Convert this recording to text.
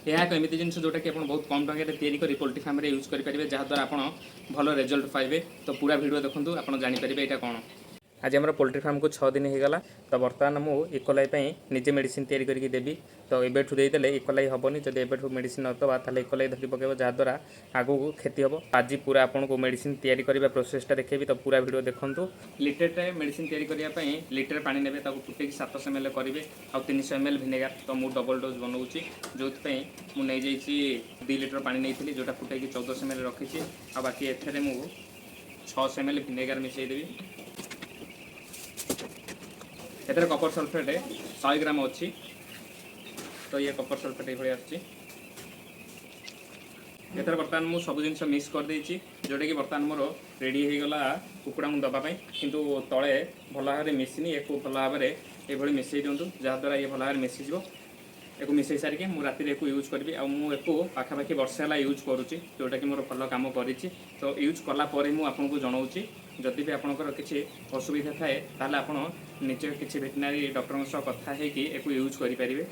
ଏହା ଏକ ଏମିତି ଜିନିଷ ଯେଉଁଟାକି ଆପଣ ବହୁତ କମ୍ ଟଙ୍କାରେ ତିଆରି କରି ପୋଲଟ୍ରି ଫାର୍ମରେ ୟୁଜ୍ କରିପାରିବେ, ଯାହାଦ୍ୱାରା ଆପଣ ଭଲ ରେଜଲ୍ଟ ପାଇବେ। ତ ପୁରା ଭିଡ଼ିଓ ଦେଖନ୍ତୁ, ଆପଣ ଜାଣିପାରିବେ ଏଇଟା କ'ଣ। ଆଜି ଆମର ପୋଲଟ୍ରି ଫାର୍ମକୁ 6 ଦିନ ହେଇଗଲା। ତ ବର୍ତ୍ତମାନ ମୁଁ ଇକୋଲାଇ ପାଇଁ ନିଜେ ମେଡ଼ିସିନ ତିଆରି କରିକି ଦେବି। ତ ଏବେଠୁ ଦେଇଦେଲେ ଇକୋଲାଇ ହେବନି। ଯଦି ଏବେଠୁ ମେଡ଼ିସିନ ନ ଦେବା, ତାହେଲେ ଇକୋଲାଇ ଧରି ପକାଇବ, ଯାହାଦ୍ୱାରା ଆଗକୁ କ୍ଷତି ହେବ। ଆଜି ପୁରା ଆପଣଙ୍କୁ ମେଡ଼ିସିନ ତିଆରି କରିବା ପ୍ରୋସେସଟା ଦେଖେଇବି, ତ ପୁରା ଭିଡ଼ିଓ ଦେଖନ୍ତୁ। ଲିଟରଟେ ମେଡ଼ିସିନ ତିଆରି କରିବା ପାଇଁ ଲିଟର ପାଣି ନେବେ, ତାକୁ ଫୁଟେଇକି 700 ml କରିବେ ଆଉ 300 ml vinegar. ତ ମୁଁ ଡବଲ୍ ଡୋଜ୍ ବନାଉଛି, ଯେଉଁଥିପାଇଁ ମୁଁ ନେଇଯାଇଛି 2 ଲିଟର ପାଣି ନେଇଥିଲି, ଯେଉଁଟା ଫୁଟେଇକି 1400 ml ରଖିଛି। ଆଉ ବାକି ଏଥିରେ ମୁଁ 600 ml vinegar ମିଶାଇ ଦେବି। ଏଥିରେ କପର ସଲଫେଟ୍ 100 ଗ୍ରାମ ଅଛି। ତ ଇଏ କପର ସଲଫେଟ୍ ଏଇଭଳି ଆସୁଛି। ଏଥିରେ ବର୍ତ୍ତମାନ ମୁଁ ସବୁ ଜିନିଷ ମିକ୍ସ କରିଦେଇଛି, ଯେଉଁଟାକି ବର୍ତ୍ତମାନ ମୋର ରେଡ଼ି ହେଇଗଲା କୁକୁଡ଼ାଙ୍କୁ ଦେବା ପାଇଁ। କିନ୍ତୁ ତଳେ ଭଲ ଭାବରେ ମିଶିନି। ୟାକୁ ଭଲ ଭାବରେ ଏଇଭଳି ମିଶାଇ ଦିଅନ୍ତୁ, ଯାହାଦ୍ୱାରା ଇଏ ଭଲ ଭାବରେ ମିଶିଯିବ। ୟାକୁ ମିଶାଇ ସାରିକି ମୁଁ ରାତିରେ ୟାକୁ ୟୁଜ୍ କରିବି। ଆଉ ମୁଁ ୟାକୁ ପାଖାପାଖି ବର୍ଷେ ହେଲା ୟୁଜ୍ କରୁଛି, ଯେଉଁଟାକି ମୋର ଭଲ କାମ କରିଛି। ତ ୟୁଜ୍ କଲା ପରେ ମୁଁ ଆପଣଙ୍କୁ ଜଣାଉଛି। ଯଦି ବି ଆପଣଙ୍କର କିଛି ଅସୁବିଧା ଥାଏ, ତାହେଲେ ଆପଣ ନିଜେ କିଛି ଭେଟେନାରୀ ଡକ୍ଟରଙ୍କ ସହ କଥା ହେଇକି ୟାକୁ ୟୁଜ୍ କରିପାରିବେ।